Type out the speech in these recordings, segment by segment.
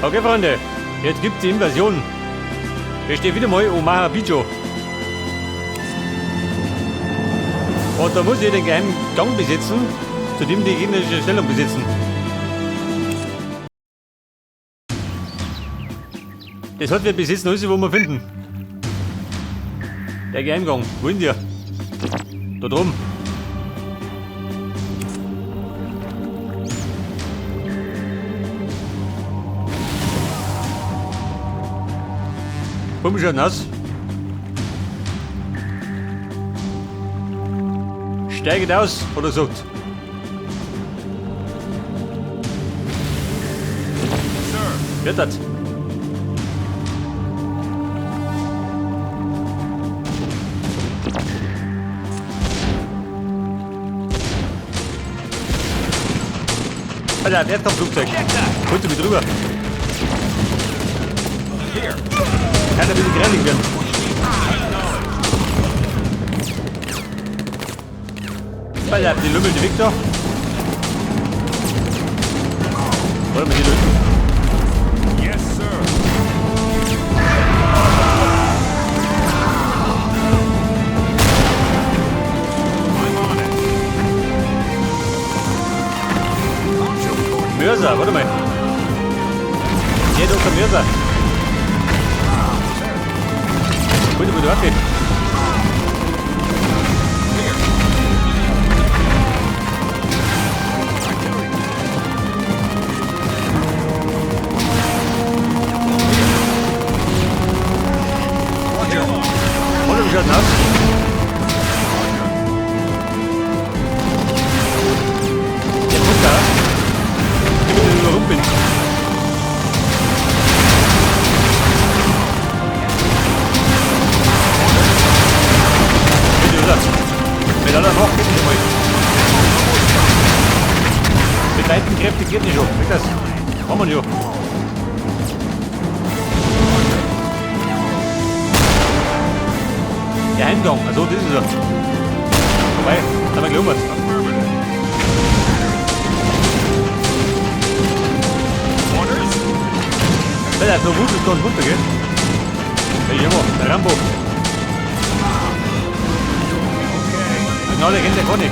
Okay, Freunde, jetzt gibt's die Invasion. Wir stehen wieder mal Omaha Bicho. Und da muss ich den geheimen Gang besitzen, zu dem die gegnerische Stellung besitzen. Das hat wir besitzen alles, wo wir finden. Der Geheimgang, wo ist der? Da drum. Komm schon nass. Steiget aus, hat er gesagt. Wird das? Alter, der Erdkampfflugzeug. Holt du mich drüber. Kann ein bisschen grennig werden. Alter, die lümmeln die Victor. Wollen wir die lösen? Yes, sir. I'm on it. Mörser, warte mal. Der Dr. Mörser. Hol dir mal die Waffe. Hol dir schon aus. Der Mutter. Ich will überrumpeln. Bitte, oder? Mit aller Macht, bitte mal. Mit leichten Kräften geht nicht schon. Weg das. Haben wir ja. Der Heimgang, also das ist er. Vorbei, haben wir gelummert. Alter, so gut ist ganz runter, gell? Hey, immer, der Rambo. Genau, der kennt der gar nicht.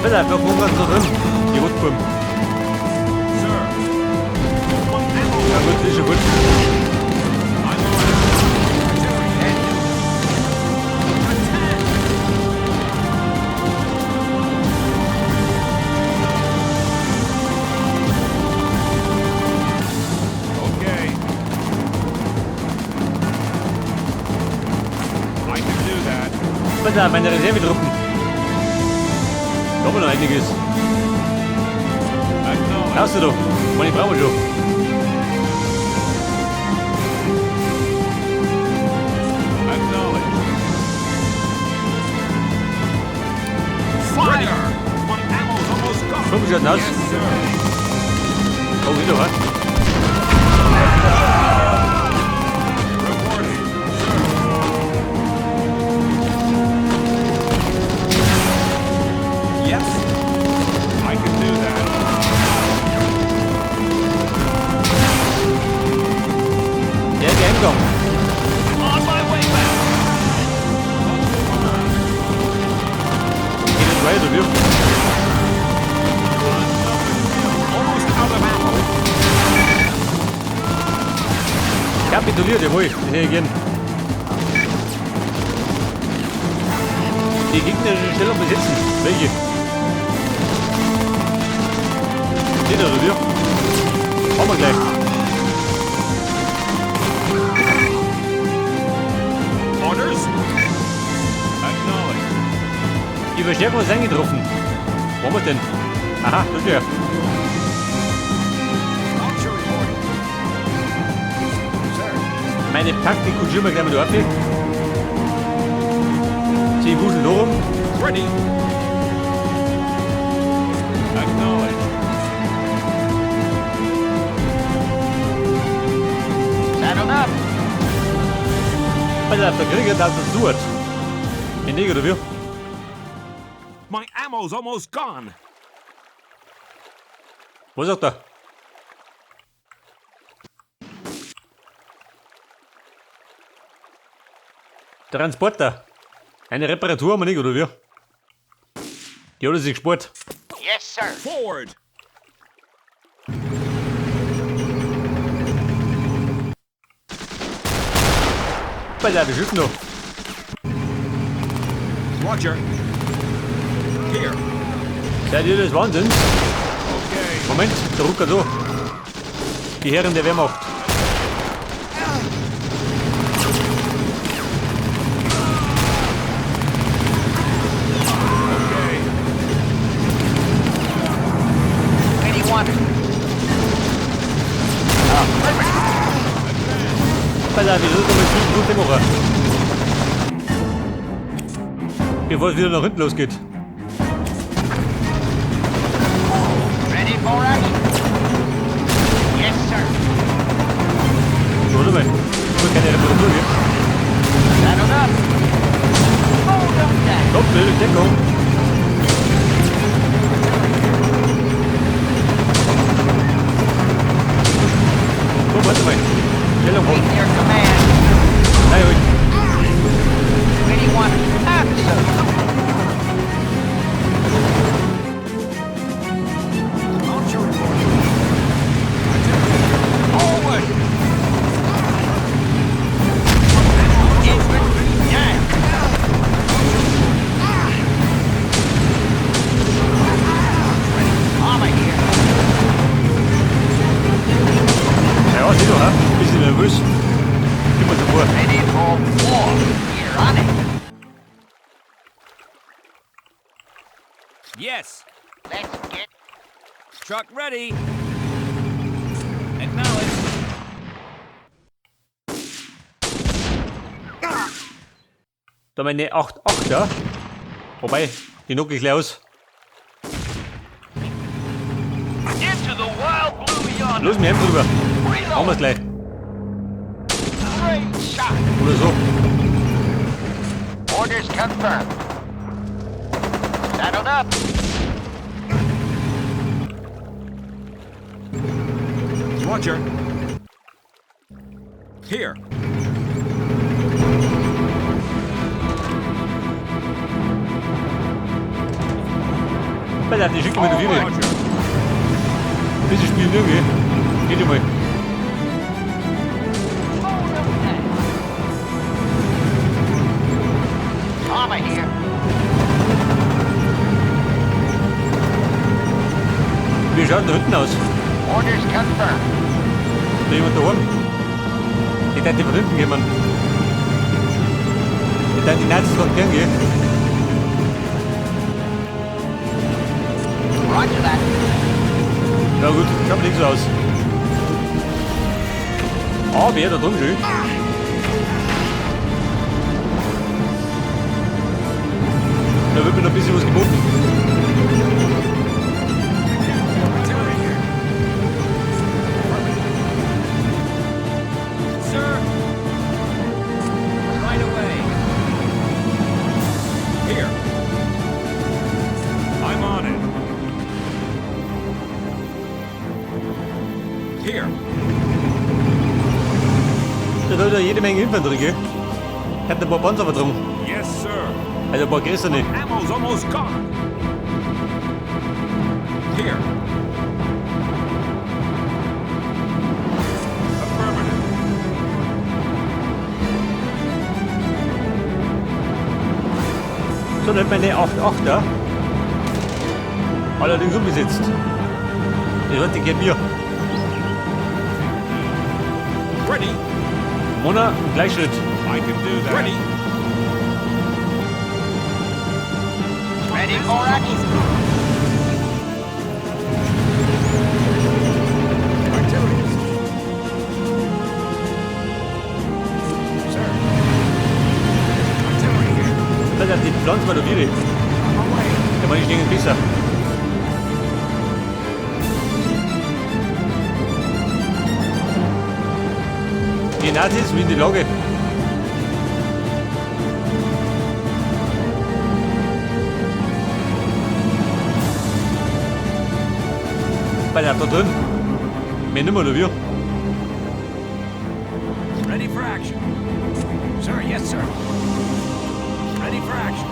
Alter, da kommt so drin. Die Rotbuben. Ja gut, ist schon gut. Okay. I can do that. Alter, meine Reservetruppen. Da haben wir noch einiges. Raus da. Meine brauchen wir schon. Acknowledged. Fire! My ammo's almost gone. Komm schon raus. Yes, sir. Oh, wieder, was? Reporting. Sir. Yes. I can do that. Der Geheimgang. On my way back. Geht jetzt weiter, wir. Almost out of ammo. Kapituliert, jawohl. Das hätte ich gern. Die gegnerische Stellung besetzen. Welche? Die da, oder wir? Haben wir gleich. Orders? Acknowledged. Die Verstärkung ist eingetroffen. Wo haben wir denn? Aha, das ist ja. Archer reporting. Sir. Meine Taktik kutschieren wir gleich mal auf. Sie wuseln da rum. Ready. Acknowledged. Saddled up. Pass auf, der Krieger darf das tut. In Neger, oder wie? My ammo's almost gone. Was sagt er? Transporter. Eine Reparatur haben wir nicht, oder wie? Die hat er sich gespart. Yes, sir. Forward. Pass auf, wir schießen noch. Roger. Here. Seid ihr des Wahnsinns? Okay. Moment, der Rucker da. Die Herren der Wehrmacht. Okay. Where do you want it? Pass auf, ich soll mal gut machen. Bevor es wieder nach hinten losgeht. Ready for action. Yes, sir. Warte mal. Ich will keine Reparatur hier. Saddled up. Hold 'em down. Doppel, Deckung. So, warte mal. Stellung hoch. Waiting your command. Nein, ruhig. Where do you want it? Absolutely. Launcher reporting. Forward. Infantry down. Armor here. Ja, sieh doch, hä? Bisschen nervös. Gib mal so vor. Ready for war. We're on it. Yes. Let's get Truck ready. Acknowledged. Da meine 8,8, ja. Wobei, die knock ich gleich aus. Into the wild blue yonder. Los, wir haben drüber. Machen wir's gleich. Great shot. Oder so. Orders confirmed. Saddled up. Roger. Here. Pass auf, die schicken wir wieder. Roger. Bisschen spielen irgendwie. Geht mal. Hold 'em down. Armor here. Wie schaut denn da hinten aus? Orders confirmed. Ist da jemand daheim? Die Leute von hinten kommen. Die die Nazis gerade gern gehen. Roger that. Ja gut, schaut nicht so aus. Aber da drüben schön. Da wird mir noch ein bisschen was geboten. Artillery here. Sir. Right away. Here. I'm on it. Here. Da ist ja jede Menge Infanterie, gell? Ich hätte ein paar Panzer vertragen. Yes, sir. Also ein paar größere. Ammo's almost gone. Here. Affirmative. So, dann hätten wir eine 8,8er. Allerdings unbesetzt. Die Leute gehört mir. Ready. Mona, Gleichschritt. I can do that. Ready. Ready for action. Artillery. Sir. Artillery here. Das ist die Pflanzen mal da wieder. On my way. Der war nicht dringend besser. Die Nazis, wie in die Lage. Bei der da drin. Mehr nimmer, oder wie? Ready for action. Sir, yes, sir. Ready for action.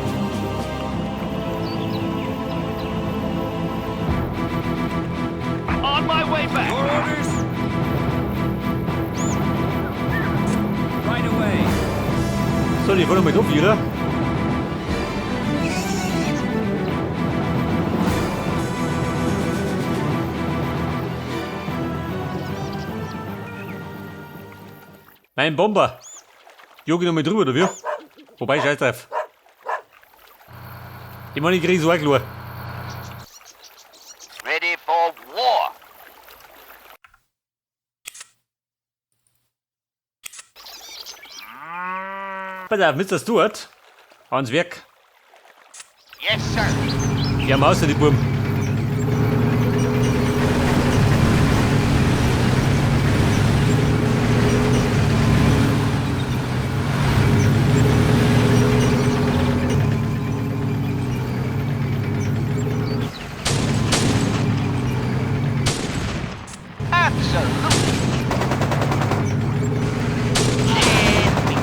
On my way back. Your orders? Right away. So, die wollen mit auf, oder? Mein Bomber. Jog ich noch mal drüber, oder wie? Wobei, scheiß drauf. Ich meine, ich krieg so klar. Ready for war. Pass auf, Mr. Stewart. Ans Werk. Yes, sir. Ja, Maus, die Buben. Absolutely. Dead meat.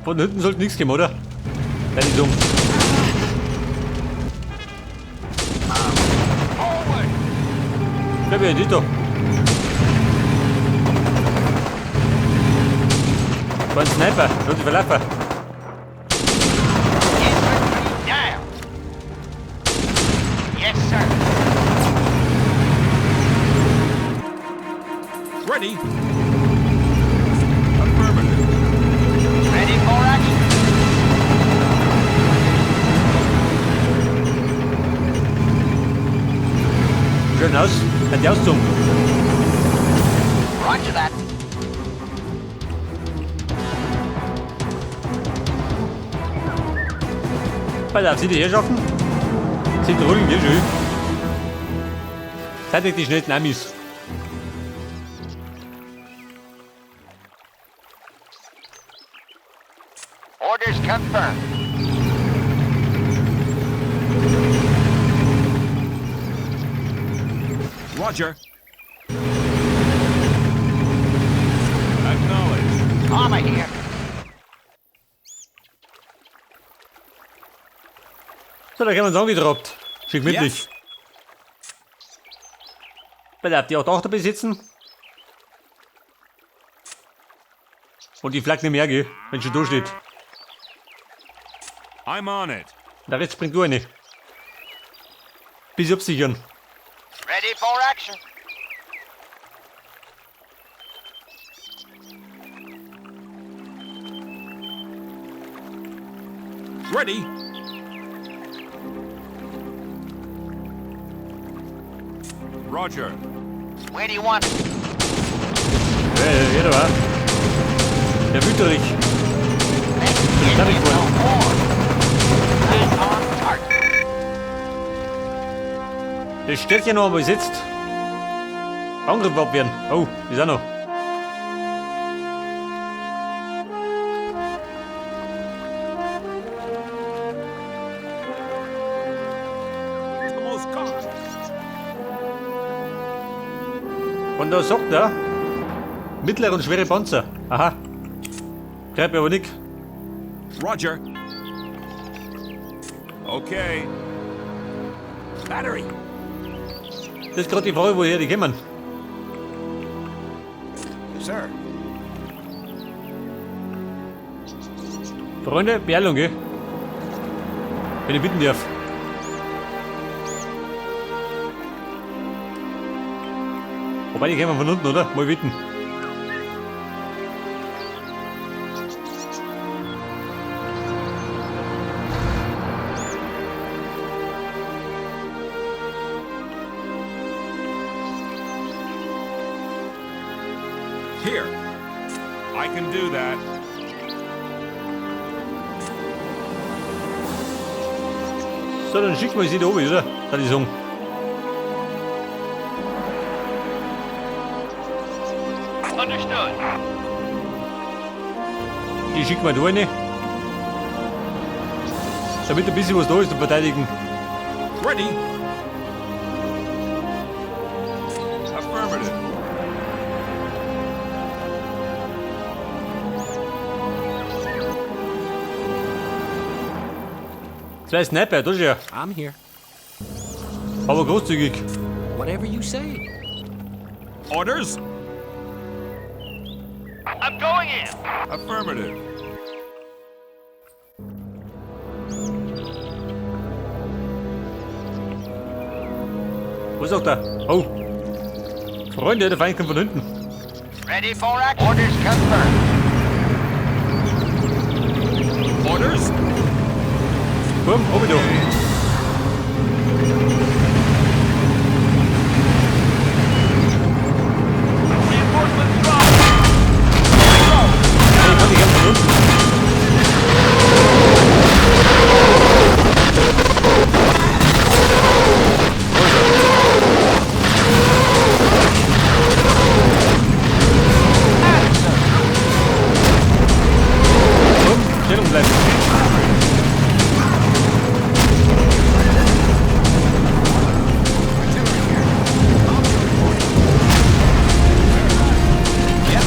Von hinten sollte nichts geben, oder? Deine Dumm. Forward. Bleib ja nicht da. War ein Sniper, nur die verlaufen. Infantry down. Yes, sir. Ready. Affirmative. Ready for action. Schön aus. Hat die ausgezogen. Roger that. Pass auf, sind die Herrschaften? Sind ruhig, geh schön. Seid nicht die schnellsten Amis. Orders confirmed. Roger. Acknowledged. Armor here. So, da haben wir uns angedroppt. Schick gemütlich. Yes. Pass auf, die auch Tochter besitzen. Und die Flagge nicht mehr, gell, wenn schon da steht. I'm on it. Der Rest springt du eine. Bis absichern. Ready for action. Ready. Roger. Where do you want it? Ja, ja, da war. Der Wüterich. Let's hab get ich in wohl. the horn. Right on target. Das Städtchen noch einmal besetzt. Angriff abwehren. Oh, ist auch noch. Almost caught. Und da sagt er, mittlere und schwere Panzer. Aha. Greift mir aber nicht. Roger. Okay. Battery. Das ist gerade die Frage, woher die kommen. Sir. Freunde, Beeilung, gell? Wenn ich bitten darf. Wobei, die kommen von unten, oder? Mal bitten. Here. I can do that. So, dann schicken wir sie da oben, oder? Kann ich sagen. Understood. Die schicken wir da rein. Damit ein bisschen was da ist zum Verteidigen. Ready. Affirmative. Zwei Sniper, das ist ja. I'm here. Aber großzügig. Whatever you say. Orders? I'm going in. Affirmative. Wo ist auch der? Oh. Freunde, der Feind kommt von hinten. Ready for action. Orders confirmed. Orders? Komm, oben da. Reinforcements dropped. Hey, komm, ich hab von unten. Wo ist er? Komm, Stellung bleiben. Yes.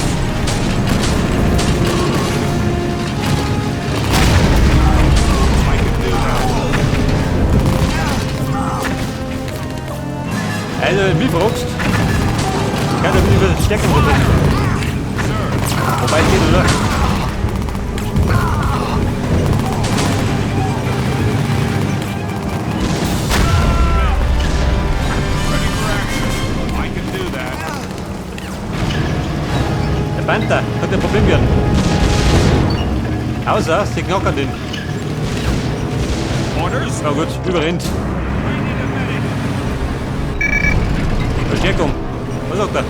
I can do that. Also, wenn du mich fragst, kann der wieder Stärkung verbinden. Wobei es geht, oder? Ready for action. I can do that. Der Panther könnte ein Problem werden. Außer, sie knockern den. Orders? Na gut, überrennt. I need a medic. Verstärkung. Was sagt er?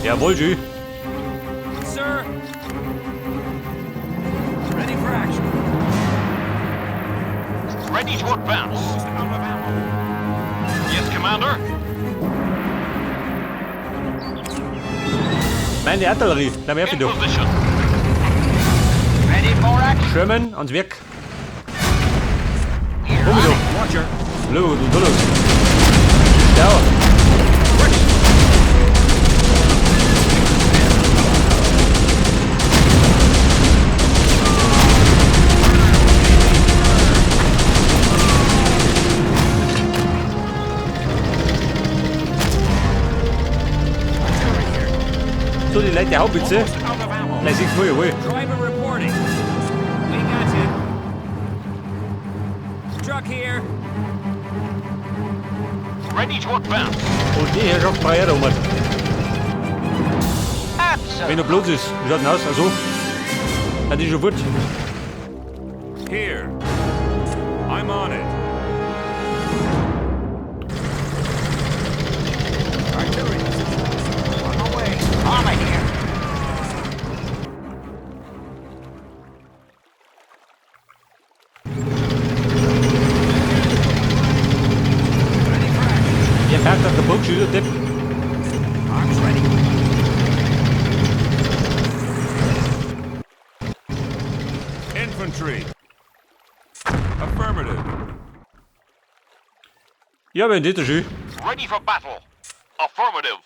Jawohl, Jü. Sir. Ready for action. Ready to advance. Almost out of ammo. Yes, Commander. Meine Artillerie. Na, mehr In du. position. Ready for action. Sherman ans Werk. We're Komm on doch. it. Roger. Los, los, los. Ja. Ready. So, die Leute, Haubitze. Almost out of ammo. Gleich 6 Uhr, jawohl. Driver reporting. We got you. Truck here. Ready to advance. Und die Herrschaft braucht da um. Wenn Absolutely. noch Platz ist. Wie schaut denn aus? Also. Hat die schon fort? Here. I'm on it. Artillery position. On my way. Armor here. Ready for action. Der fährt auf der Burg schon wieder Depp. Arms ready. Infantry. Affirmative. Ja, wenn das schön. Ready for battle. Affirmative.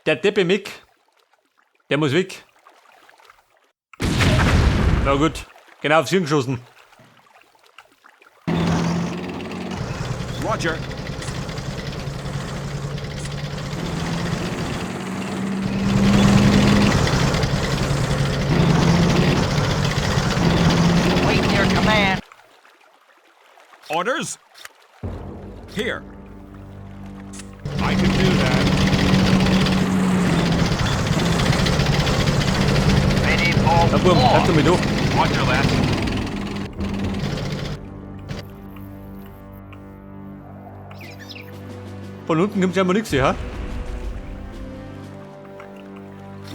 Der Deppe Mick, der muss weg. Na gut, genau aufs Hirn geschossen. Roger. Waiting your command. Orders? Here. I can do that. Ready for Na Burm, war. bleib du mit da. Roger that. Von unten kommt scheinbar nichts, ja?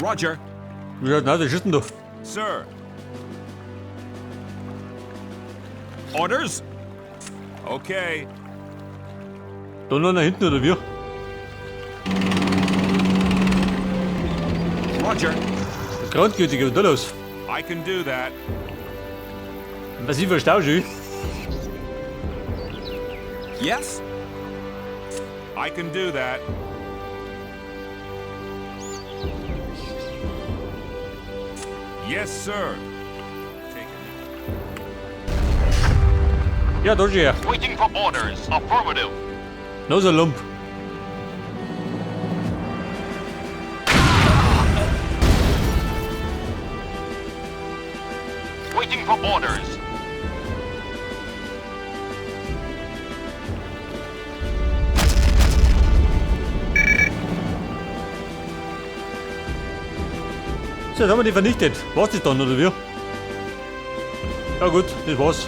Roger. Wie schaut denn aus, der schießt denn da? Sir. Orders? Okay. Da noch nach hinten oder wie? Roger. Der Grundgültig, was ist da los? I can do that. Massiver Stauschü. Yes? I can do that. Yes, sir. Take it. Ja, da schon her. Waiting for orders. Affirmative. Noch so ein Lump. Waiting for orders. So, jetzt haben wir die vernichtet. War's das dann, oder wie? Ja gut, das war's.